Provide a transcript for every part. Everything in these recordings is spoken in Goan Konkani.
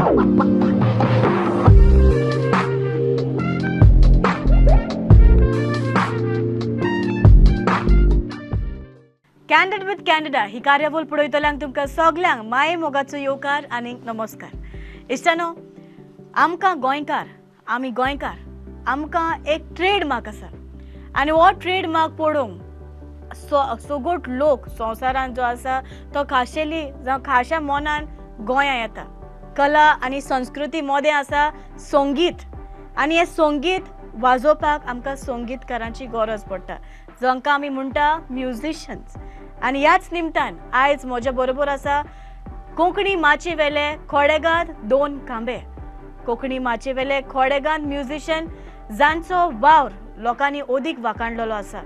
Candid with Candida ही कार्यावळ पळयतल्यांक तुमकां सगल्यांक माये मोगाचो येवकार आनी नमस्कार. इश्टानो, आमकां गोंयकार, आमी गोंयकार, आमकां एक ट्रेडमार्क आसा आनी हो ट्रेडमार्क पळोवंक सगोट लोक संवसारांत जो आसा तो खाशेली जावं खाशा मनान गोंया येता. कला आनी संस्कृती मोदें आसा संगीत आनी हें संगीत वाजोवपाक आमकां संगीतकारांची गरज पडटा, जांकां आमी म्हणटा म्युजिशन्स. आनी ह्याच निमतान आयज म्हज्या बरोबर आसा कोंकणी माची वेले खोडेगांत दोन खांबे, कोंकणी माची वेले खोडेगांत म्युजिशन जांचो वावर लोकांनी ओदीक वाखाणलेलो आसा,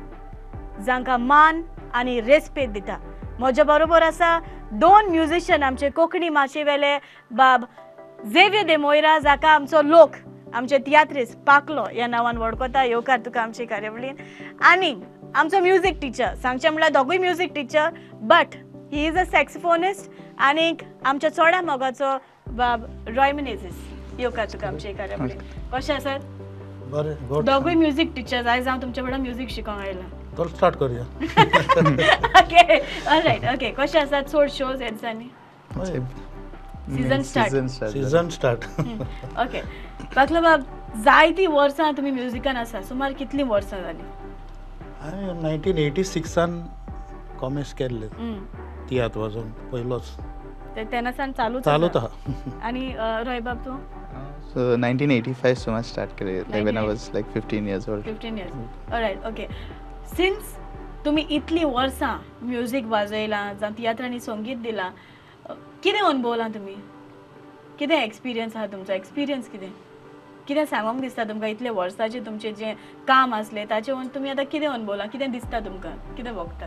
जांकां मान आनी रेस्पेद दिता. म्हज्या बरोबर आसा दोन म्युजिशन आमचे कोंकणी माची वेले बाब झेवियर दे मोयरा, जाका आमचो लोक आमचे तियात्रीस पाकलो ह्या नांवान वळखता. येवकार तुका आमचे कार्यावळीन. आनी आमचो म्युजीक टिचर, सांगचें म्हणल्यार दोगूय music teacher, but he is a saxophonist. आनीक आमच्या चोड्या मोगाचो बाब रॉय मिनेझीस, येवकार तुका आमचे कार्यावळीन. कशें आसात? बरें, दोगूय म्युजीक टिचर्स. आयज हांव तुमचे कडेन म्युजीक शिकोंक आयलां. चल स्टार्ट करूया. Okay, all right. ओके, कशें आसात? चड शोज ह्या दिसांनी? Season start. Season start. Okay, Paklo बाब, जायतीं वर्सां तुमी म्युजिकान आसा, सुमार कितलीं वर्सां जालीं? हांवें 1986 कॉमेस केल्लें तियात्र वाजोवन पयलोच. तेन्ना सावन चालूच चालूच आहा. आनी रॉय बाब तूं? So 1985 सुमार स्टार्ट केलें, like when I was like 15 years old. 15 years. Alright, okay. Since तुमी इतलीं वर्सां म्युजीक वाजयलां जावं तियात्रांनी संगीत दिलां, कितें अनुभवलां तुमी? कितें एक्सपिरियन्स आहा तुमचो? एक्सपिरियन्स कितें कितें सांगोंक दिसता तुमकां? इतले वर्साचें तुमचें जें काम आसलें ताचें तुमी आतां कितें अनुभवलां, कितें दिसता तुमकां, कितें भोगता?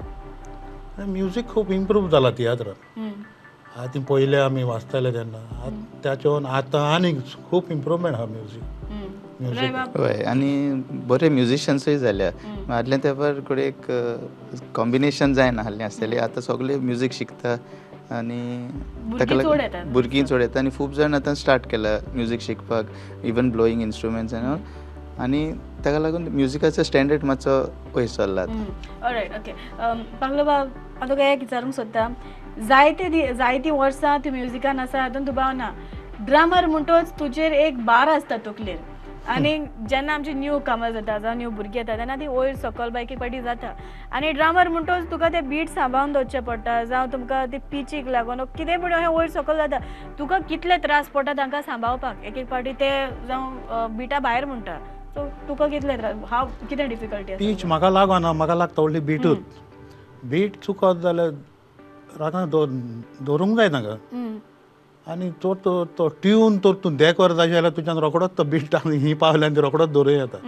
म्युजीक खूब इम्प्रूव जाला तियात्रान. आतां पयलें आमी वाचताले तेन्ना ताच्यान आतां आनीक खूब इम्प्रूवमेंट आहा म्युजीक. हय, आनी बरे म्युजिशन्सूय जाल्या. आदल्या तेंपार कडेन एक कॉम्बिनेशन जायना आहलें आसतलें. आतां सगळे म्युजीक शिकता आनी ताका लागून भुरगीं चड येता आनी खूब जाण आतां स्टार्ट केला म्युजीक शिकपाक, even blowing instruments and all. आनी ताका लागून म्युजिकाचो स्टँडर्ड मातसो वयर सरला आतां. All right, okay. पागलो बाब, हांव तुका एक विचारूंक सोदता. जायतीं वर्सां तूं म्युजिकान आसा हातून दुबाव ना. ड्रामर म्हणटोच तुजेर एक भार आसता तकलेर, आनी जेन्ना आमची न्यू कामां जाता जावं न्यू भुरगीं येता तेन्ना ती वयर सकल बाय एक फावटी जाता. आनी ड्रामर म्हणटोच तुका ते बीट सांबाळून दवरचें पडटा, जावं तुमकां ते पिचीक लागून कितें पूण अशें वयर सकल जाता. तुका कितले त्रास पडटा तांकां सांबाळपाक? एक एक फावटी ते जावं बिटा भायर म्हणटा, सो तुका कितले त्रास, हांव कितें डिफिकल्टी? पीच म्हाका लागना, म्हाका लागता व्हडली बीटूच. बीट चुकत जाल्यार रागान दवरूंक जाय तांकां. आनी तो तो ट्यून तर तूं देकर जाय जाल्यार तुज्यान रोकडोच तो बीट आनी ही पावल्यान ती रोकडोच दवरूं येता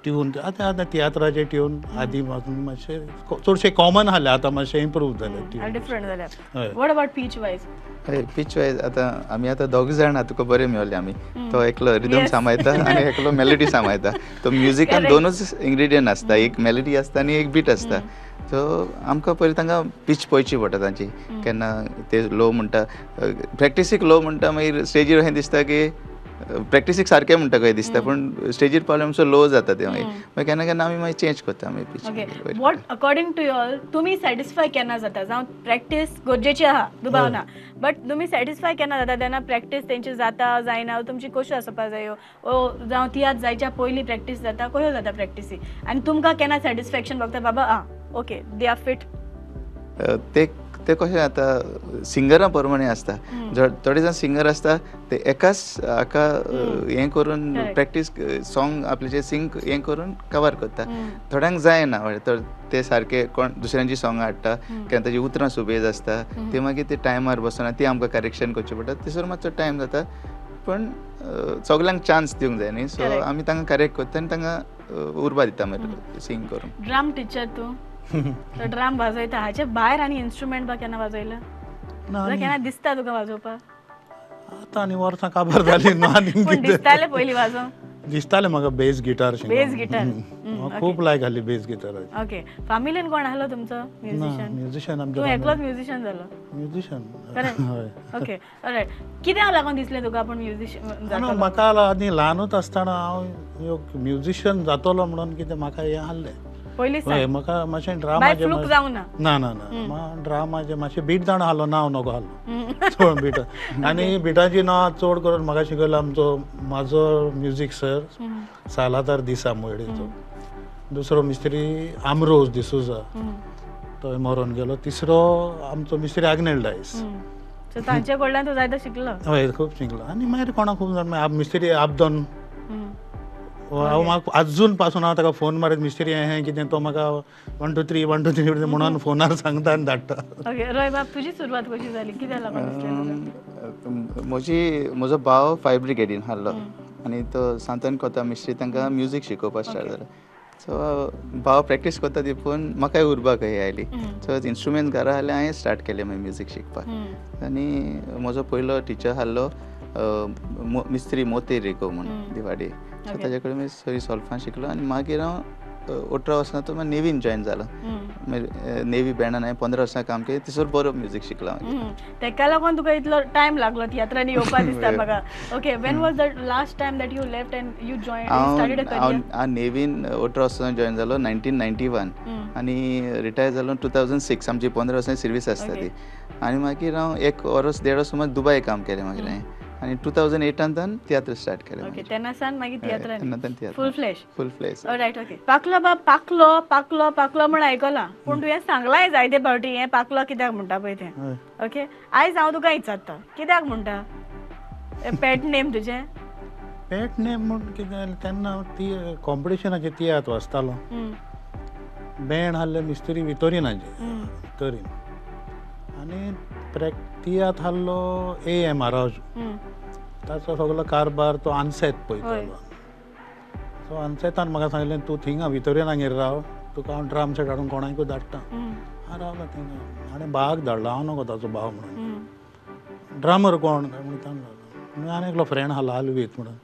ट्यून. आतां आतां तियात्राचे ट्यून आदीं मातशे चडशे कॉमन आहले, आतां मातशे इम्प्रूव जाले ट्यून, डिफरंट जाले. What about pitch wise? हय, पीच वायज आतां आमी आतां दोग जाण तुका बरें मेवले आमी. तो एकलो रिदम सांबाळटा आनी एकलो मेलोडी सांबाळटा. तो म्युजिकान दोनूच इन्ग्रिडियंट आसता, एक मेलोडी आसता आनी एक बीट आसता. सो आमकां पयलीं तांकां पीच पळोवची पडटा तांची. केन्ना ते लो म्हणटा, प्रॅक्टिसीक लो म्हणटा, मागीर स्टेजीर अशें दिसता की प्रॅक्टिसीक सारकें म्हणटा कशें दिसता, पूण स्टेजीर पावल्यार मातसो लो जाता ते. मागीर मागीर केन्ना केन्ना आमी मागीर चेंज करता मागीर pitch. What according to your, तुमी सॅटिस्फाय केन्ना जाता? जावं प्रॅक्टीस गरजेची आहा दुबाव ना, बट तुमी सॅटिस्फाय केन्ना जाता तेन्ना प्रॅक्टीस तेंची जाता जायना, तुमची कश्यो आसपा जायो, ओ जावं तियात्र जायच्या पयलीं प्रॅक्टीस जाता, कश्यो जाता प्रॅक्टिसी, आनी तुमकां केन्ना सॅटिस्फॅक्शन भोगता बाबा आं ओके they are fit? ते कशें आतां सिंगरा प्रमाणे आसता. थोडे जाण सिंगर आसता ते एकाच हाका हें करून प्रॅक्टीस सॉंग आपल्याचे सिंग हें करून कवर करता. थोड्यांक जायना, ते सारके कोण दुसऱ्यांची सॉंगां हाडटा, केन्ना ताजी उतरां सुबेज आसता, ते मागीर ते टायमार बसना, ती आमकां करेक्शन करचें पडटा. थंयसर मातसो टायम जाता, पूण सगल्यांक चान्स दिवंक जाय न्ही. सो आमी तांकां करेक्ट करता आनी तांकां उर्बा दिता मागीर सिंग करूंक. ड्राम टिचर तूं, तो ड्राम वाजयता, हाचे भायर आनी इन्स्ट्रुमेंट बा केन्ना वाजयला? केन्ना दिसता तुका वाजोवपाक? आतां आनी वर्सां काबार जालीं न्हू, आनी दिसतालें पयलीं वाजोवंक? दिसतालें म्हाका बेस गिटार. बेस गिटार खूब लायक आसली बेस गिटाराची. ओके, फॅमिलीन कोण आसलो तुमचो म्युझिशियन? म्युझिशियन आमचो एकलोच म्युझिशियन जालो? म्युझिशियन. Okay, all right. कित्याक लागून दिसलें तुका आपूण म्युझिशियन जातलो? म्हाका आनी ल्हानूच आसतना हांव एक म्युझिशियन जातलो म्हणून कितें म्हाका हें आहलें पयलीं. म्हाका मातशें ड्रामाचें ना ना ना ड्रामाचें मातशें बीट जाण आहलो ना हांव नको आहलो चड बीट. आनी बिटाची नांव चड करून म्हाका शिकयलो आमचो म्हाजो म्युजीक सर सालादार दिसा मोयडेचो, दुसरो मिस्त्री आमरोज डिसोजा तो मरोन गेलो, तिसरो आमचो मिस्त्री आग्नेल डायस. तांचे कडल्यान तूं जायते शिकलो? हय, खूब शिकलो. आनी मागीर कोणाक खूब जाण मिस्त्री आबदोन हांव म्हाका आजून पासून हांव ताका फोन मारीत मिस्त्री हें कितें तो म्हाका 1 2 3 1 2 3 म्हणून फोनार सांगता आनी धाडटा. ओके, रोय बाब, तुजी सुरवात कशी जाली? कित्याक लागून दिसलें? म्हजी म्हजो भाव फायर ब्रिगेडीन आहलो आनी तो सांतान कोता मिस्त्री तांकां म्युजीक शिकोवपाक स्टार्ट जालो. सो भाव प्रॅक्टीस करता ती पळोवन म्हाकाय उर्बा कही आयली. सो इन्स्ट्रुमेंट घरा आहले हांवें स्टार्ट केलें मागीर म्युजीक शिकपाक. आनी म्हजो पयलो टिचर आहलो मिस्त्री मोती रिको म्हूण दिवाडी. सो ताजे कडेन सगळीं सोल्फां शिकलो आनी मागीर हांव 18 वर्सां तो मागीर नेवीन जॉयन जालो. मागीर नेवी बँडान हांवें 15 वर्सां काम केलें, थंयसर बरो म्युजीक शिकलो मागीर. तेका लागून तुका इतलो टायम लागलो तियात्रांनी येवपाक दिसता म्हाका. Okay, when was the last time that you left and you join started a career? हांव नेवीन 18 वर्सां जॉयन जालो 1991 आनी रिटायर जालो 2006. आमची 15 वर्सां सर्वीस आसता ती. आनी मागीर हांव 1 वर्स 1.5 वर्स सुमार दुबय काम केलें मागीर हांवें. आनी 2008 तियात्र स्टार्ट केलें. ओके, तेन्ना सावन मागीर तियात्रांनी full fledge. Full fledge. Alright, okay. पाकलो बाब, पाकलो पाकलो पाकलो म्हण आयकलां, पूण तुवें सांगलांय जायते फावटी हें पाकलो कित्याक म्हणटा पळय तें. ओके, आयज हांव तुका विचारता कित्याक म्हणटा? पेट नेम तुजें? पेट नेम म्हूण कितें तेन्ना ती कॉम्पिटिशनाचे तियात्र वाचतालो. बँड आहले मिस्त्री वितोरिनाचे वितोरीन आनी तियात्र आहलो ए एम आरावजो, ताचो सगलो कारबार तो आनसेत पळयतालो. सो आनसेतान म्हाका सांगलें तूं थिंगा वितोरिनागेर राव, तुका हांव ड्राम सेट हाडून कोणाकूय धाडटा. हांव रावलो थिंगा आनी भावाक धाडलो, हांव नको ताचो भाव म्हणून. ड्रामर कोण काय म्हणून ताणें आनी एकलो फ्रेंड आहलो आलवीत म्हणून,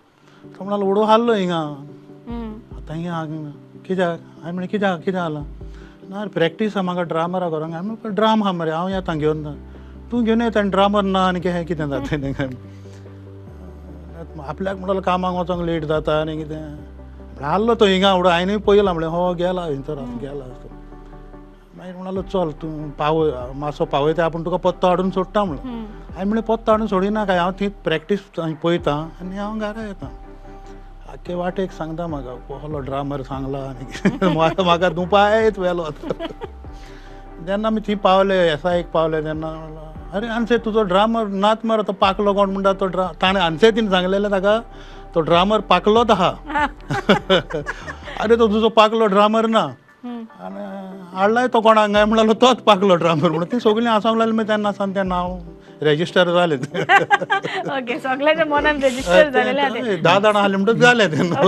तो म्हणालो उडो आहलो हिंगा आतां हिंगा कित्याक? हांवें म्हणलें कित्याक कित्याक आहला? ना प्रॅक्टीस आहा म्हाका ड्रामरा करूंक. हांवें म्हणलें ड्राम आहा मरे, हांव येता घेवन, तूं घेवन येता आनी ड्रामर ना आनी कितें कितें जाता काय? आपल्याक म्हणलो कामाक वचोंक लेट जाता आनी कितें आहलो तो हिंगा उडो. हांवें पळयला म्हणलें हो गेला थंयसर गेला. मागीर म्हणालो चल तूं पावय मातसो पावयता आपूण तुका पत्तो हाडून सोडटा म्हणलो. हांवें म्हणलें पत्तो हाडून सोडिना काय, हांव थंय प्रॅक्टीस पळयता आनी हांव घरा येता. आख्खे वाटेक सांगता म्हाका कसलो ड्रामर सांगला आनी म्हाका दुपायत व्हेलो. जेन्ना आमी थंय पावले एस I एक पावले तेन्ना अरे आनसे तुजो ड्रामर नात मरे, तो पाकलो कोण म्हणटा तो ताणें आनसेतीन सांगलेलें ताका तो ड्रामर पाकलोच आहा. अरे तो तुजो पाकलो ड्रामर ना आनी हाडलाय तो कोणाक काय म्हणलो तोच पाकलो ड्रामर म्हणून. ती सगळीं आसूंक लागली मागीर तेन्ना सावन तें नांव रेजिस्टर जालें. ओके, सगळ्यांच्या मनान रेजिस्टर जालेलें. 10 जाणां आहलीं म्हणटच जालें तेन्ना.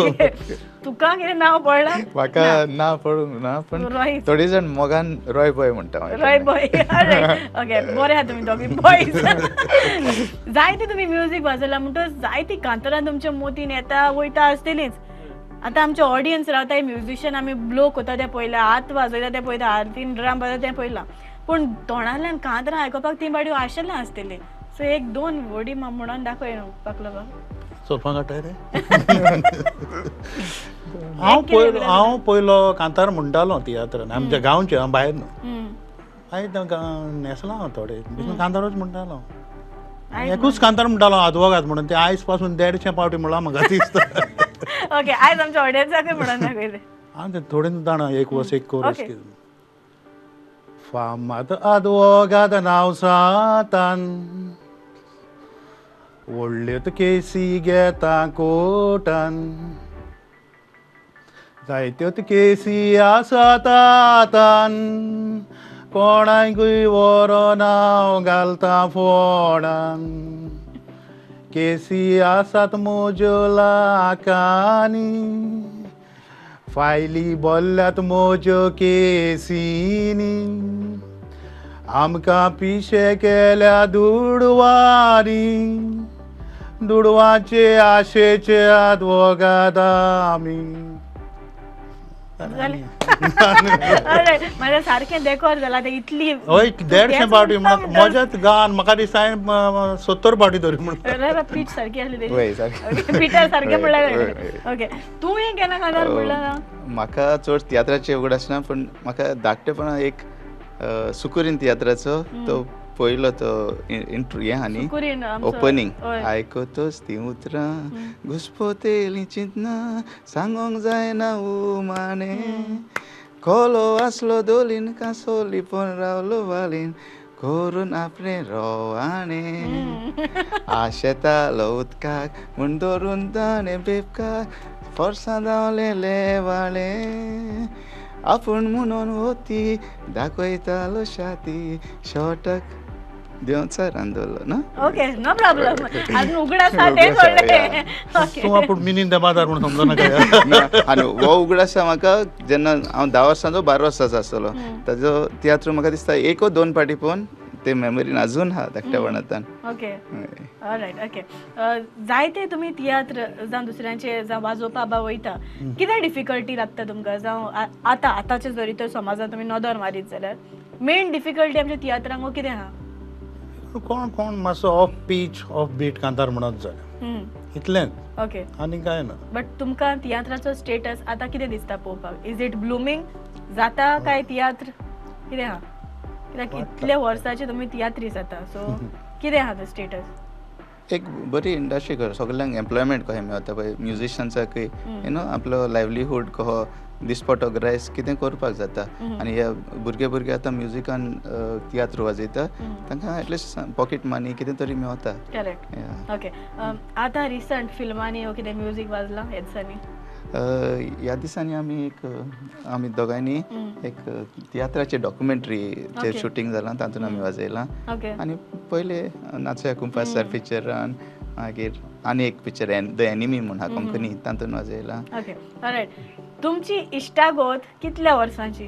तुका कितें नांव पडलां? म्हाका नांव पडूंक ना, पूण थोडे जाण मोगान रॉय बॉय म्हणटा. रॉय बॉय. ओके, बरें आहा तुमी दोगी बॉयज. जायते तुमी म्युजीक वाजयलां म्हणटच जायतीं कांतरां तुमच्या मोतीन येता वयता आसतलींच. आतां आमचे ऑडियन्स रावता म्युजिशियन आमी ब्लो करता तें पळयलां, हात वाजयता तें पळयता, हातीन ड्राम वाजयता तें पळयलां, पूण तोंडांतल्यान कांतरां आयकुपाक ती बाडी आशिल्लें आसतली. सो 1-2 वडी म्हणून दाखय न्हू पाकलो बाब. सोल्फां काडटाय रे? हांव पयलो कांतार म्हणटालो तियात्रान आमच्या गांवचे, हांव भायर न्हू. मागीर न्हेसलां हांव थोडे कांतारूच म्हणटालो, एकूच कांतार म्हणटालो आदवोगाद म्हणून. ते आयज पासून 150 पावटी म्हणलां म्हाका दिसता. ओके, आयज आमच्या ऑडियन्साकूय म्हणून दाखयलें. हांव तें थोडें जाणां एक वर्स एक कोरस कितें. फामाद आदवोगाद नांव सातान व्हडल्यो केसी घेता कोटान, जायत्यो केसी आसात आतान, कोणाकूय व्हरोन हांव घालता फोणान, केसी आसात म्हज्यो लाखांनी, फायली बोल्ल्यात म्हज्यो केसीनी, आमकां पिशे केल्या दुडवांनी, दुडवाचे आशेचे आदवोगाद आमी. माझ्या सारखें डेकोर जाला ते इतली. हय 150 पावटी म्हज्याच गान म्हाका दिसता हांवें 70 पावटी तरी म्हणून पीठ सारकी आसली पिठार सारकें म्हणल्यार. ओके तूं हें केन्ना कांतार म्हणलां ना? म्हाका चड तियात्राचें उगडास ना पूण म्हाका धाकटेपणा एक सुकुरीन तियात्राचो तो पयलो तो इंट्रो हें आनी ओपनींग आयकतोच तीं उतरां घुस्पोतेलीं चिंतना सांगोंक जायना उमाणे कोलो आसलो दोलीन कांसो लिपोन रावलो वालीन करून आपणें रोवाणें आशेतालो उदकाक म्हूण धरून ताणें बेबकाक फोर्सां धांवलें लेवाळें आपूण म्हणून होती दाखयतालो शाती शॉटक देंवचारान दवरलो ना. ओके नो प्रॉब्लम अजून उगडास आसा तें सोडलें. तूं आपूण मिनीन देमादार म्हणून समजना. आनी हो उगडास आसा म्हाका जेन्ना हांव 10 वर्सांचो 12 वर्सांचो आसतलो ताजो तियात्र म्हाका दिसता 1 o 2 पाटी पळोवन ते मेमरीन अजून आहा धाकटेपणांतल्यान. ओके ऑलरायट ओके जायते तुमी तियात्र जावं दुसऱ्यांचे जावं वाजोवपा बा वयता कितें डिफिकल्टी लागता तुमकां जावं आतां आतांचे जरी तर समाजान तुमी नदर मारीत जाल्यार मेन डिफिकल्टी आमच्या तियात्रांक कितें आहा? कोण कोण मातसो ऑफ पीच ऑफ बीट कांतार म्हणत जाल्यार इतलेंच. ओके आनी कांय ना. बट तुमकां तियात्राचो स्टेटस आतां कितें दिसता पळोवपाक? Is it blooming जाता काय तियात्र कितें आहा? कित्याक इतले वर्साचे तुमी तियात्रीस जाता सो कितें आहा तो स्टेटस? एक बरी इंडस्ट्री कर सगळ्यांक एम्प्लॉयमेंट कशें मेळता पळय म्युजिशन्साकय you know आपलो लायवलीहूड कहो दिसपटो ग्रायस कितें करपाक जाता. आनी हे भुरगे भुरगे आतां म्युजिकान तियात्र वाजयता तांकां एटलिस्ट पॉकेट मनी कितें तरी मेळता. करेक्ट. ओके आतां रिसंट फिल्मांनी वो कितें म्युजीक वाजलां ह्या दिसांनी? ह्या दिसांनी आमी एक आमी दोगांयनी एक तियात्राचें डॉक्युमेंट्रीचें शुटींग जालां तातूंत आमी वाजयलां. आनी पयले नाचया कुंपासार पिक्चरान मागीर आनी एक पिक्चर the enemy म्हूण आहा कोंकणी तातूंत वाजयलां. ओके ऑलरायट तुमची इश्टागत कितल्या वर्सांची?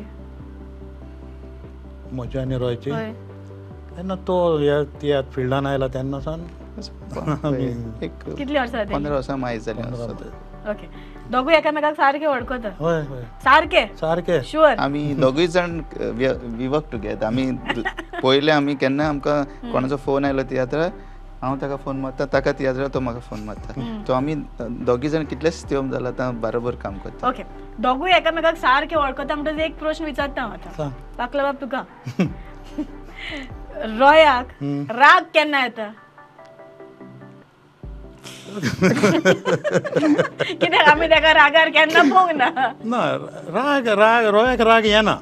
म्हज्या आनी रोयची तेन्ना तो ह्या तियात्र फिल्डान आयला तेन्ना सावन एक कितली वर्सां? 15 वर्सां मायज जालीं. ओके दोगूय एकामेकाक सारके वळखता? हय हय सारके सारके शुअर. आमी दोगूय जाण we work together. आमी पयले आमी केन्ना आमकां कोणाचो फोन आयलो तियात्राक हांव ताका फोन मारता ताका तियात्राक तो म्हाका फोन मारता. सो आमी दोगी जाण कितलेच तेम जाला आतां बरोबर काम करता. ओके दोगूय एकामेकाक सारके वळखता म्हणटच एक प्रश्न विचारता हांव आतां पाकलो बाब तुका रोयाक राग केन्ना येता? कित्याक आमी ताका रागार केन्ना पळोवंक ना. ना राग राग रोयाक राग येना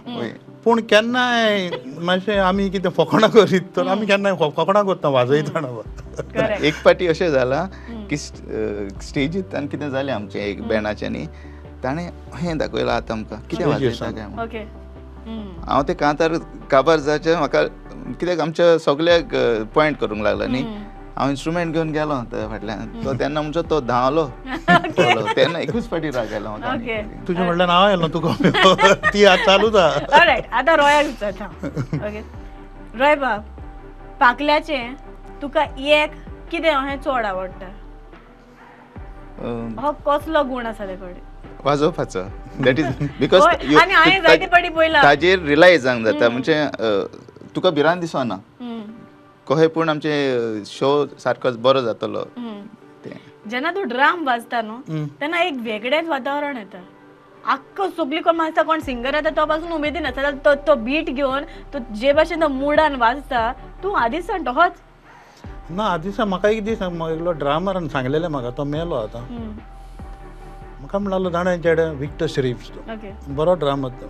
पूण केन्नाय मातशें आमी कितें फकाणां करीत तर आमी केन्नाय फकाणां करता वाजयतना. एक पाटी अशें जालां की स्टेजींत कितें जालें आमचें एक बँडाचें न्ही ताणें हें दाखयलां आतां आमकां कितें वाजयता काय म्हूण. हांव तें कांतार काबार जावचें म्हाका कित्याक आमच्या सगळ्याक पॉयंट करूंक लागला न्ही. हांव इन्स्ट्रुमेंट घेवन गेलो फाटल्यान तो तेन्ना म्हणचो तो धांवलो तेन्ना एकूच फाटी राग आयलो म्हाका. तुजें म्हणल्यार हांव आयलो तुका ती आतां चालूच आहा. आतां रोयाक विचारता. ओके रोय बाब पाकल्याचें तुका एक कितें अहें चड आवडटा? हो कसलो गूण आसा ते कडेन? वाजोवपाचो. That is because हांवें जायते फावटी पळयलां ताजेर रिलायज जावंक जाता म्हणजे तुका भिरांत दिसना कहे पूण आमचे शो सारकोच बरो जातलो. जेन्ना तूं ड्राम वाजता न्हू तेन्ना एक वेगळेंच वातावरण येता. आख्खो सगळी कोण आसता कोण सिंगर येता तो पासून उमेदीन आसता तो तो बीट घेवन तो जे भाशेन तो मुडान वाजता तूं आदींच सांग तोच ना. आदीं म्हाका एक दीस एकलो ड्रामरान सांगलेलें म्हाका तो मेलो आतां. म्हाका म्हणलो जाणा चेडे विक्टर श्रीव्स तो बरो ड्रामर. तो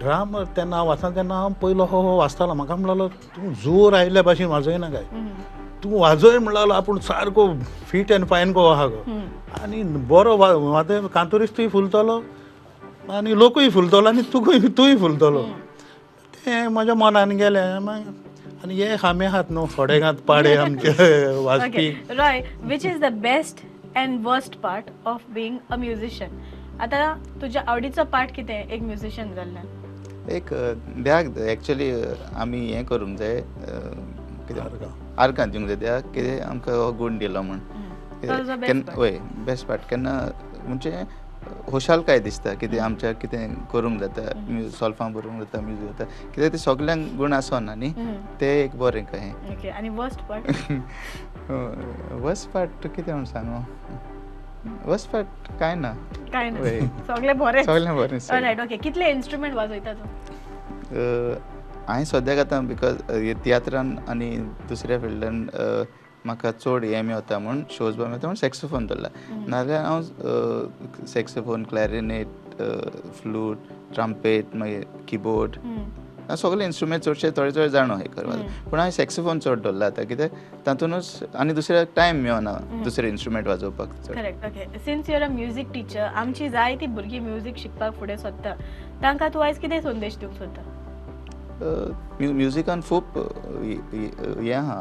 ड्रामर तेन्ना हांव वाचना तेन्ना हांव पयलो हो हो वाचतालो. म्हाका म्हणलो तूं जोर आयिल्ल्या भाशेन वाजयना काय तूं वाजय म्हणलो आपूण सारको फिट एंड फायन को आहा गो आनी बरो वाजय कांतुरिस्तूय फुलतलो आनी लोकूय फुलतलो आनी तुकूय तूंय फुलतलो. तें म्हज्या मनान गेलें मागीर आनी हे खामे आहात न्हू थोडे घात पाडे आमचे वाजपी. Roy which is the best and worst part of being a musician? आतां तुज्या आवडीचो पार्ट कितें एक म्युजिशियन जाल्ल्यान? एक द्याक एक्चुअली आमी हें करूंक जाय कितें आर्गां दिवंक जाय द्याक कितें आमकां हो गूण दिलो म्हूण. केन्ना वय बेस्ट पार्ट केन्ना म्हणजे खुशालकाय दिसता कितें आमच्या कितें करूंक जाता, सोल्फां बरोवंक जाता, म्युजीक जाता, कित्याक तें सगल्यांक गूण आसना न्ही, तें एक बरें कहें. आनी वर्स्ट पार्ट? वर्स्ट पार्ट कितें म्हूण सांगू, वर्स्ट पार्ट कांय ना, कांय ना, सगळें बरें, सगळें बरें. All right, okay. कितले इन्स्ट्रुमेंट वाजयता तूं? हांवें सद्याक आतां because तियात्रान आनी दुसऱ्या फिल्डान म्हाका चड हें मेवता म्हूण, शोज बी मेवता म्हूण सॅक्सोफोन दवरला. नाजाल्यार हांव सॅक्सोफोन, क्लॅरिनेट, फ्लूट, ट्रम्पेट, मागीर किबोर्ड, सगळे इन्स्ट्रुमेंट चडशे थोडे थोडे जाणो हें करपाक. पूण हांवें सॅक्सोफोन चड दवरला आतां, कित्याक तातूंतच आनी दुसऱ्या टायम मेळना दुसरे इन्स्ट्रुमेंट वाजोवपाक. Correct. Okay, since you are a music teacher, आमची जायती भुरगीं म्युजीक शिकपाक फुडें सोदता, तांकां तूं आयज कितें संदेश दिवंक सोदता? म्युजिकान खूब हें आहा,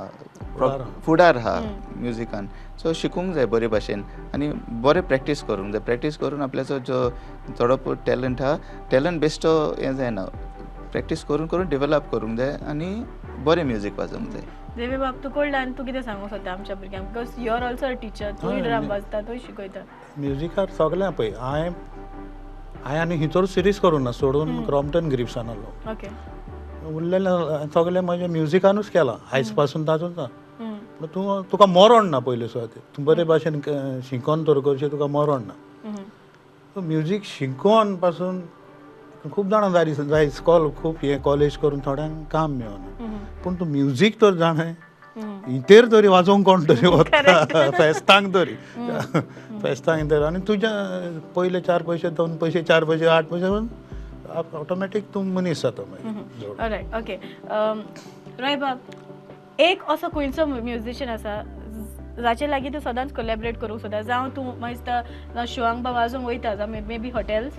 फुडार आहा म्युजिकान. सो शिकूंक जाय बरे भाशेन आनी बरें प्रॅक्टीस करूंक जाय. प्रॅक्टीस करून आपल्याचो जो थोडो टॅलंट आहा, टॅलंट बेश्टो हें जायना, प्रॅक्टीस करून करून डेवलप करूंक जाय आनी बरें म्युजीक वाजोवंक जाय. देवी बाब, तूं कडल्यान तूं कितें सांगूंक सोदता आमच्या भुरग्यांक? Because you are also a teacher, तूंय ड्रम वाजता, तूंय शिकयता. म्युजिकार सगळें पळय हांवें आनी हिचोर सिरीज करूं ना, सोडून क्रॉम्पटन ग्रिप्सान आसलो. ओके. उरलेलें सगळें म्हजें म्युजिकानूच केलां आयज पासून तातूंत ना. पूण तूं तुका मरण ना पयले सुवातेर, तूं बरे भाशेन शिकोन तर करचें, तुका मरण ना. म्युजीक शिकोन पासून खूब जाणां जाय जाय इस्कॉल खूब हें कॉलेज करून थोड्यांक काम मेळना, पूण तूं म्युजीक तर जाणें हितेर तरी वाजोवंक कोण तरी वता फेस्तांक तरी, फेस्तांक तरी. आनी तुज्या पयले 4 पयशे, 2 पयशे, 4 पयशे, 8 पयशे ऑटोमॅटीक तूं मनीस जाता मागीर. All right, okay. रॉय बाब, एक असो खंयचो म्युजिशियन आसा जाचे लागीं तूं सदांच कोलॅबरेट करूंक सोदता? जावं तूं मागीर शोआंक बा वाजोवंक वयता, जावं maybe hotels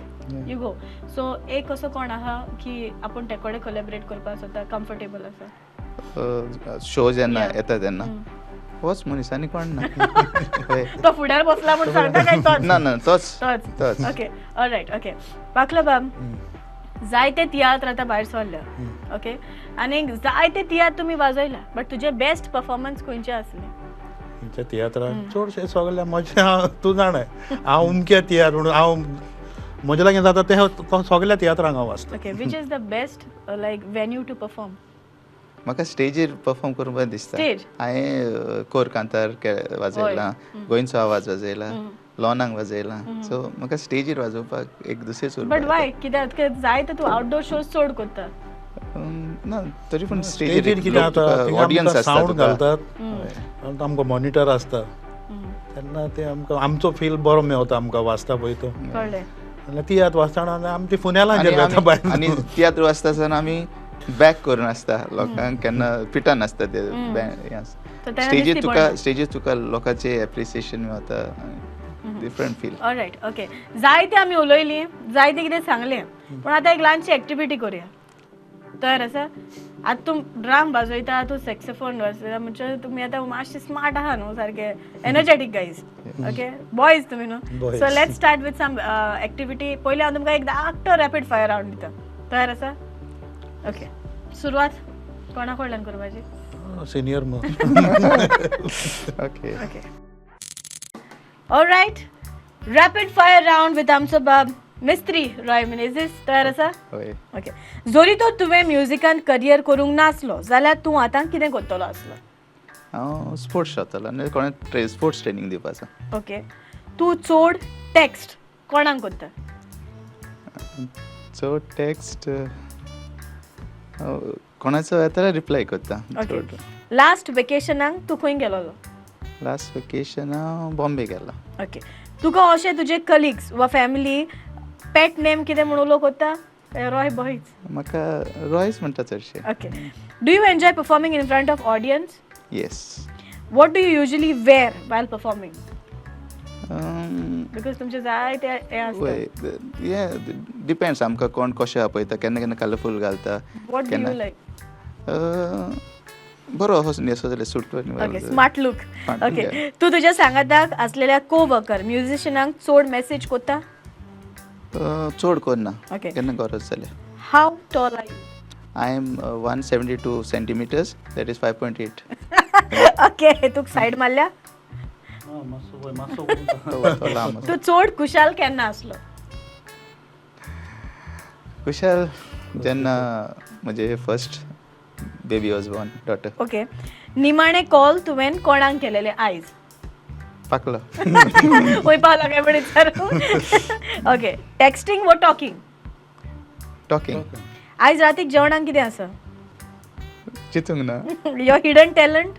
you go, so एक असो कोण आहा की आपूण ते कडेन कोलॅबरेट करपाक सोदता, कम्फर्टेबल आसा? शो जेन्ना येता तेन्ना होच मनीस आनी कोण ना. तो फुड्यार बसला म्हूण सांगता काय तोच? ना ना, तोच तोच. Okay, all right, okay. पाखलो बाब, जायते तियात्र आतां भायर सरल्या, ओके, आनी जायते तियात्र तुमी वाजयला, बट तुजें बेस्ट परफॉर्मन्स खंयचें आसलें? खंयच्या तियात्रान चडशें सगळें म्हजें तूं जाणा हांव उमक्या तियात्र म्हणून हांव म्हजे लागीं जाता तें सगळ्या तियात्रांक हांव वाचता. Okay, which is the best like venue to perform? म्हाका स्टेजीर परफॉर्म करूंक बरें दिसता. हांवें कोर कांतार वाजयला, गोंयचो आवाज वाजयला, लॉनांक वाजयला, सो म्हाका स्टेजीर वाजोवपाक एक दुसरेच. But why? कित्याक जाय तर तूं आउटडोर शोज चड करता. ना, तरी पूण स्टेजीर कितें जाता, ऑडियन्स आसता, सावंड घालतात, आमकां मॉनिटर आसता, तेन्ना ते आमकां आमचो फील बरो मेवता, आमकां वाचता पळय तो. कळ्ळें. तियात्र वाचतना आमी फुनेलांचेर वता भायर, आनी तियात्र वाचता आसतना आमी बॅक करून आसता लोकांक, केन्ना पिटान आसता ते. स्टेजीर तुका, स्टेजीर तुका लोकांचे एप्रिसिएशन मेवता, डिफरंट फील. All right, okay. जायते आमी उलयली, जायते कितें सांगलें, पूण आतां एक ल्हानशी एक्टिविटी करुया. तयार आसा? आतां तूं ड्रम वाजयता, तूं सॅक्सोफोन वाजयता, म्हणजे तुमी आतां मातशे स्मार्ट आहा न्हू, सारके एनर्जेटीक गायज. ओके, बॉयज तुमी न्हू. So let's start with some activity. पयलीं हांव तुमकां एक धाकटो रॅपीड फायर रावंड दिता. तयार आसा? ओके, सुरवात कोणा कडल्यान करपाची? Senior. Okay, okay. Alright, rapid fire round with आमचो बाब मिस्त्री रॉय मिनेझीस. तयार आसा? ओके. जरी तो तुवें म्युजिकान करियर करूंक नासलो जाल्यार तूं आतां कितें करतलो आसलो? हांव स्पोर्ट्स जातलो आनी कोणें स्पोर्ट्स ट्रेनींग दिवपाचो. ओके. तूं चड टॅक्स्ट कोणाक करता? चड टॅक्स्ट कोणाचो येता रिप्लाय करता. ओके. लास्ट वेकेशनाक तूं खंय गेलोलो? लास्ट वेकेशन हांव बॉम्बे गेला. ओके. तुका अशें तुजे कलिग्स वा फॅमिली पेट नेम कितें म्हणून उलो करता? रॉय बॉयज. म्हाका रॉयच म्हणटा चडशे. Okay. Do you enjoy performing in front of audience? Yes. What do you usually wear while performing? Because तुमचे जाय ते हें आसता. डिपेंड्स आमकां कोण कशें आपयता, केन्ना केन्ना कलरफूल घालता. What do you like? बरो असो न्हेसो जाल्यार सूट. Okay, smart look. Okay. तूं तुज्या सांगाताक आसलेल्या को वर्कर म्युजिशियनांक चड मॅसेज करता? चड करना, केन्ना गरज जाल्यार. How tall are you? I am 172 centimeters, that is 5.8. Okay, तुका सायड मारल्या? मातसो मातसो तो लांब आसा. तूं चड खुशाल केन्ना आसलो? खुशाल जेन्ना म्हजे first baby was born, daughter. Okay, निमाणे कॉल तुवें कोणाक केलेले आयज? पाकलो. वय पावला काय म्हण विचारू. ओके, टॅक्स्टिंग वो टॉकिंग? टॉकिंग. आयज रातीक जेवणाक कितें आसा? चितूंक ना. Your hidden talent?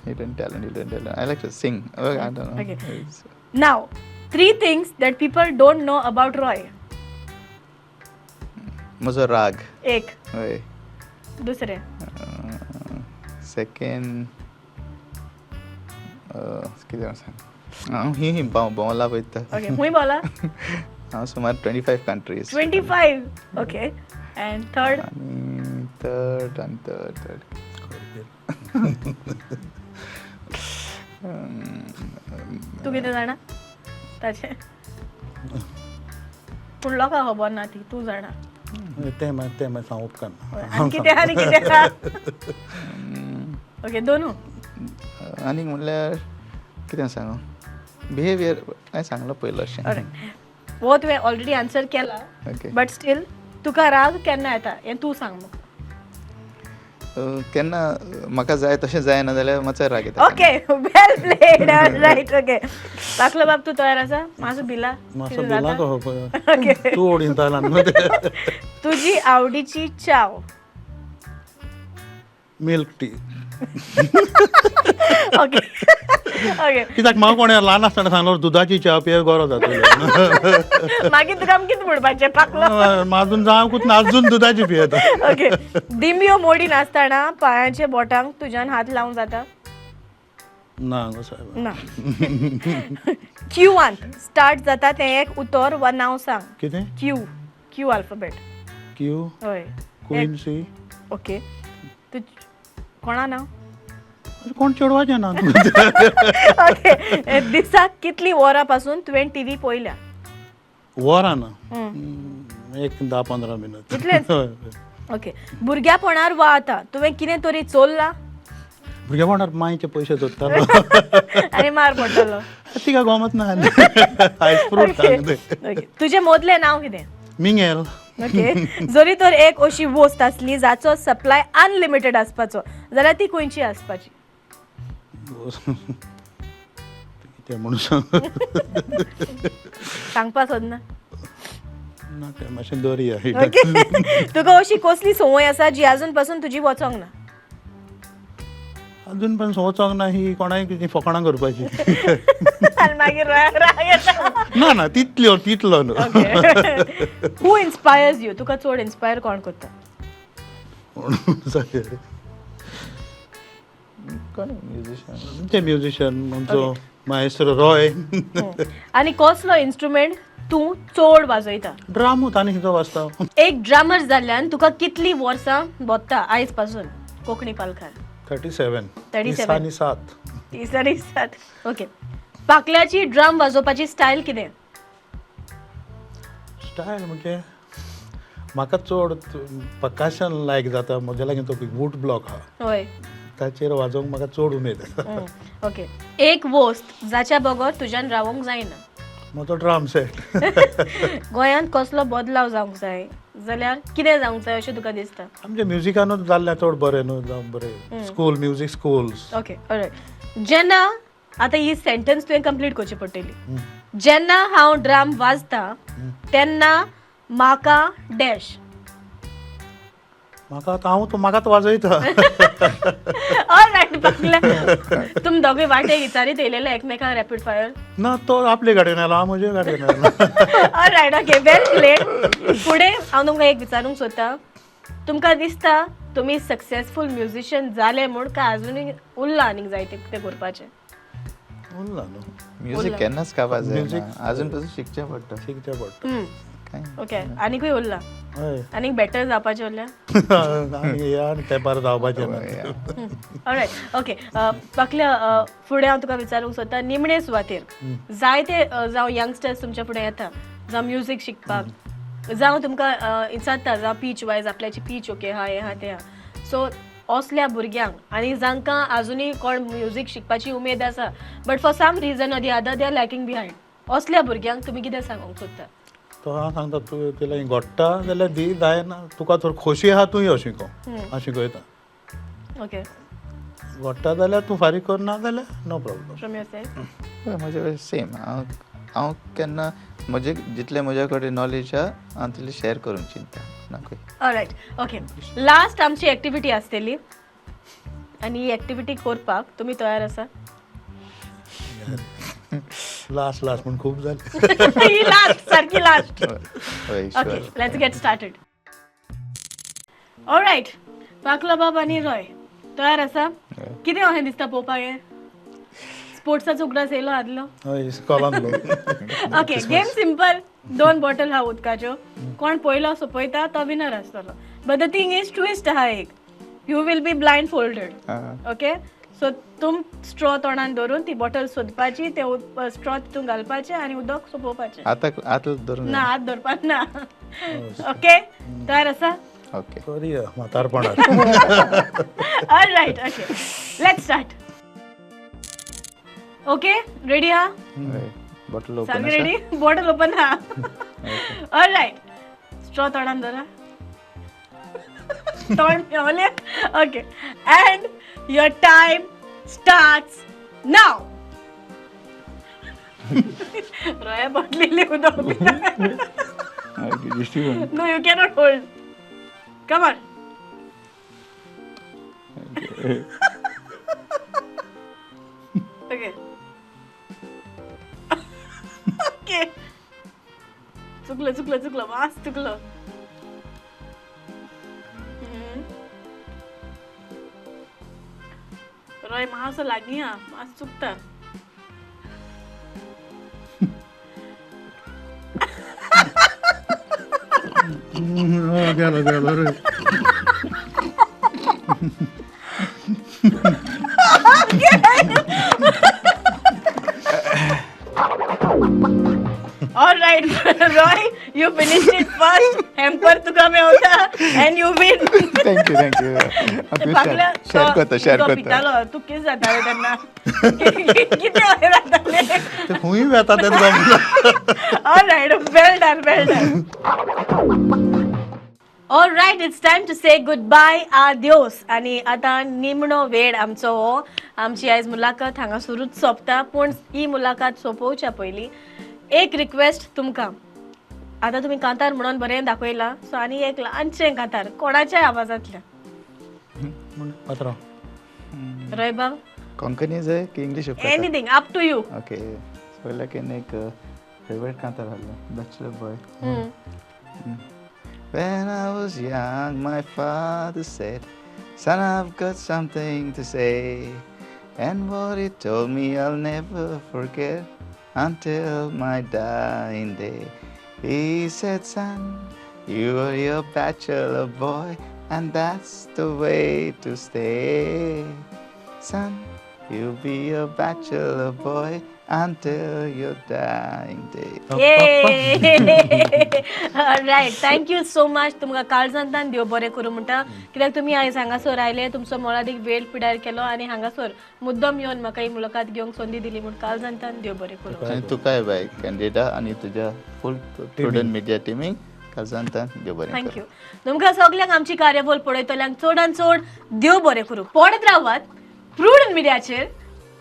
Hidden talent, hidden talent. I like to sing. I don't know. Okay. Now three things that people don't know about Roy. म्हजो राग. एक. हय. दुसरें? सेकंड कितें सांग, हांव ही भोंवला पळयता. ओके, खूंय भोंवला? हांव सुमार 25 कंट्रीज. 25, ओके. And third? आनी थर्ड, आनी थर्ड थर्ड तूं कितें जाणा ताचें? पूण लोकांक खबर ना ती, तूं जाणा. तें मागीर, तें मागीर सांगूंक उपकारना. आनी कितें, आनी कितें आसा? ओके, दोनू. आनीक म्हणल्यार कितें सांगू, बिहेवियर हांवें सांगलो पयलो अशें. हो तुवें ऑलरेडी आन्सर केला. ओके. बट स्टील, तुका राग केन्ना येता हें तूं सांग म्हाका. केन्ना म्हाका जाय तशें जायना जाल्यार मातसो राग येता. Okay, well played. Right, okay. पाकलो बाब, तूं तयार आसा? मातसो भिला? मातसो कितें भिला जाता? तो. ओके. तूं ओडीन न्हू. तुजी आवडीची चाव? Milk tea. Okay okay. कित्याक म्हाका कोणें ल्हान आसतना सांगलो, दुदाची च्या पिये, गोरो जातलो. मागीर तुका आमी कितें म्हणपाचें पाकलो? अजून जावंकूच ना, अजून दुदाची पियेता. ओके, दिंब्यो मोडी नासतना पांयाच्या बोटांक तुज्यान हात लावंक जाता? ना गो सायबा. ना. क्यूवान स्टार्ट जाता तें एक उतर वा नांव सांग. कितें? Q, Q alphabet. क्यू? हय. क्विन्सी. ओके, तूं कोणा नांव? कोण चेडवाचें ना. ओके, दिसाक कितली वरां पासून तुवें टीव्ही पळयल्या? वरां ना, एक 10-15 मिनट. इतलेंच? ओके, भुरग्यापणार वा आतां तुवें कितें तरी चोरलां? भुरगेपणार मांयचे पयशे जोडटालो. आनी मार पडटलो. तिका गोमत ना, आयस फ्रूट. ओके, तुजें मोदलें नांव कितें? मिंगेल. ओके, जरी तर एक अशी वस्त आसली जाचो सप्लाय अनलिमिटेड आसपाचो जाल्यार ती खंयची आसपाची? कितें म्हणून सांग? सांगपा सोदना? ना, तें मातशें दवरया. ओके, तुका अशी कसली संवय आसा जी अजून पासून तुजी वचोंक ना? अजून पण वचोंक ना ही कोणाय कितें फकाणां करपाची. आनी मागीर राग राग येता? ना ना, तितल्यो तितलो न्हू. हू इन्स्पायर्स you? तुका चड इन्स्पायर कोण करता? म्हणून कोण म्युझिशियन? आमचे म्युझिशियन, आमचो माएस्त्रो रॉय. आनी कसलो इन्स्ट्रुमेंट तूं चड वाजयता? ड्रामूच, आनी खंयचो वाजता? एक ड्रमर जाल्ल्यान तुका कितली वर्सां भोत्ता आयज पासून कोंकणी पालखार? 37. 37. आनी सात. 37, ओके. पाकल्याची ड्रम वाजोवपाची स्टायल कितें? स्टायल म्हणजे म्हाका चड पर्कशन लायक जाता. म्हज्या लागीं तो वूड ब्लॉक आहा. ताचेर वाजोवंक म्हाका चड उमेद येता. ओके, एक वस्त जाच्या बगर तुज्यान रावोंक जायना? म्हजो ड्रम सेट. गोंयांत कसलो बदलाव जावंक जाय जाल्यार कितें जावंक जाय अशें तुका दिसता? आमच्या म्युजिकानूच जाल्लें चड बरें न्हू, जावं बरें school, music schools. Okay, all right. जेन्ना आतां ही सेंटन्स तुवें कंप्लीट करची पडटली. जेन्ना हांव ड्राम वाजता तेन्ना म्हाका डॅश. म्हाका आतां हांव तो म्हाकाच वाजयता. ऑलरायट, पाकल्या, तुमी दोगूय वाटेक विचारीत येयलेले एकमेकांक रॅपीड फायर? ना, तो आपले गाडयेन आयलो, हांव म्हजे गाडयेन आयलो. ऑलरायट, ओके, वेल प्लेड. फुडें हांव तुमकां एक विचारूंक सोदता, तुमकां दिसता तुमी सक्सेसफूल म्युझिशियन जाले म्हूण, काय आजुनूय उरलां आनीक जायते तें करपाचें? उरला न्हू. म्युजीक केन्नाच काबार जायना. अजून पासून शिकचें पडटा. शिकचें पडटा. काय. ओके, आनीकूय उरलां? हय. आनीक बेटर जावपाचें उरलें? आनी आनी तेंपार जावपाचें ना. All right, okay. पाकल्या, फुडें हांव तुका विचारूंक सोदता, निमणे सुवातेर जायते जावं यंगस्टर्स तुमच्या फुडें येता, जावं म्युजीक शिकपाक, जावं तुमकां विचारता, जावं पीच वायज आपल्याची पीच ओके आहा, हें आहा, तें आहा, सो असल्या भुरग्यांक आनी जांकां आजुनूय कोण म्युजीक शिकपाची उमेद आसा, but for some reason or the other they are lacking behind, असल्या भुरग्यांक तुमी कितें सांगूंक सोदता? तो हांव सांगता, तूं तुला घडटा जाल्यार दी, जायना तुका थोडी खोशी आहा, तूं यो शिको, हांव शिकयता. ओके. घडटा जाल्यार तूं फारीक कर, ना जाल्यार no problem. From your side? हय, म्हजे सेम. हांव हांव केन्ना म्हजे जितलें म्हज्या कडेन नॉलेज आहा हांव तितलें शेअर करूंक चिंता कोणाकूय. ऑलरायट, ओके, लास्ट आमची एक्टिविटी आसतली आनी ही एक्टिविटी करपाक तुमी तयार आसा? लास्ट लास्ट म्हूण खूब जालें. ही लास्ट, सारकी लास्ट. हय. Okay, sure. Let's get started. Alright, पाकलो बाब आनी रॉय तयार आसा? कितें अशें दिसता पळोवपाक? हें स्पोर्ट्साचो उगडास येयलो आदलो. हय, इस्कॉलान. Okay, game simple. दोन बॉटल आहा उदकाच्यो, कोण पयलो सोंपयता तो विनर आसतलो. But the thing is, twist आहा एक, you will be blindfolded. Okay, so तुम स्ट्रॉ तोंडान धरून ती बॉटल सोदपाची, ते स्ट्रॉ तितून घालपाचे आनी उदक सोंपोवपाचें. आतां हात धरून? ना, हात धरपाक ना. ओके, तयार आसा? ओके. करया म्हातारपणार. All right, okay, let's start. Okay, ready हा? Bottle open? सारकें रेडी? बॉटल ओपन हा. ऑल रायट, स्ट्रॉ तोंडान धरा, तोंड पेवले. Okay, and your time starts now. Roya बॉटली उदक. दिश्टी. No, you cannot hold. Come on. Okay. Okay. चुकलं, चुकलं, चुकलं, मास चुकलं. हम्म. रॉय, मातसो लागीं हा, मातसो चुकता. गेलो गेलो रे. All right, Roy, you finished it first. Hamper तुका मेवता and you win. Thank you, thank you. पागल्या, शेअर करता, शेअर तो करता. पितालो, तूं कितें जातालें तेन्ना? कितें अशें जातालें? ते खूंय वेता तें जमना. All right, well done, well done. All right, it's time to say goodbye, adios. आनी आतां निमणो वेळ आमचो हो. आमची आयज मुलाखत हांगा सुरूच सोंपता, पूण ही मुलाखत सोंपोवच्या पयलीं एक रिक्वेस्ट तुमकां. आतां तुमी कांतार म्हणून बरें दाखयलां, सो आनी एक ल्हानशें कांतार कोणाच्याय आवाजांतल्यान. पात्रांव. रॉय बाब. कोंकणी जाय की English? Anything, up to you. Okay, पयल्याकीन एक फेवरेट कांतार आहलो, bachelor boy. When I was young, my father said, "Son, I've got something to say." And what he told me, I'll never forget until my dying day. He said, "Son, you are your bachelor boy, and that's the way to stay. Son, you'll be a bachelor boy until your dying day." Right, thank you so much. तुमकां काळजांतल्यान देव बरें करूं म्हणटा, कित्याक तुमी आयज हांगासर आयले, तुमचो मोलादीक वेळ पिड्यार केलो आनी हांगासर मुद्दम येवन म्हाका ही मुलाखत घेवंक संदी दिली म्हूण काळजांतल्यान देव बरें करूं. आनी तुकाय बाय कॅन्डिडा आनी तुज्या फूल प्रुडंट मिडिया टिमीक काळजांतल्यान देव बरें करूं. Thank you. तुमकां सगल्यांक, आमची कार्यावळ पळयतल्यांक चडान चड देव बरें करूं. पळयत रावात प्रुडंट मिडियाचेर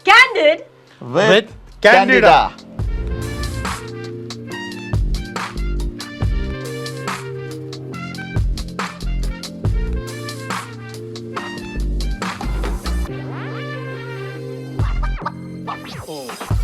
candid With Candida. Candida. Oh.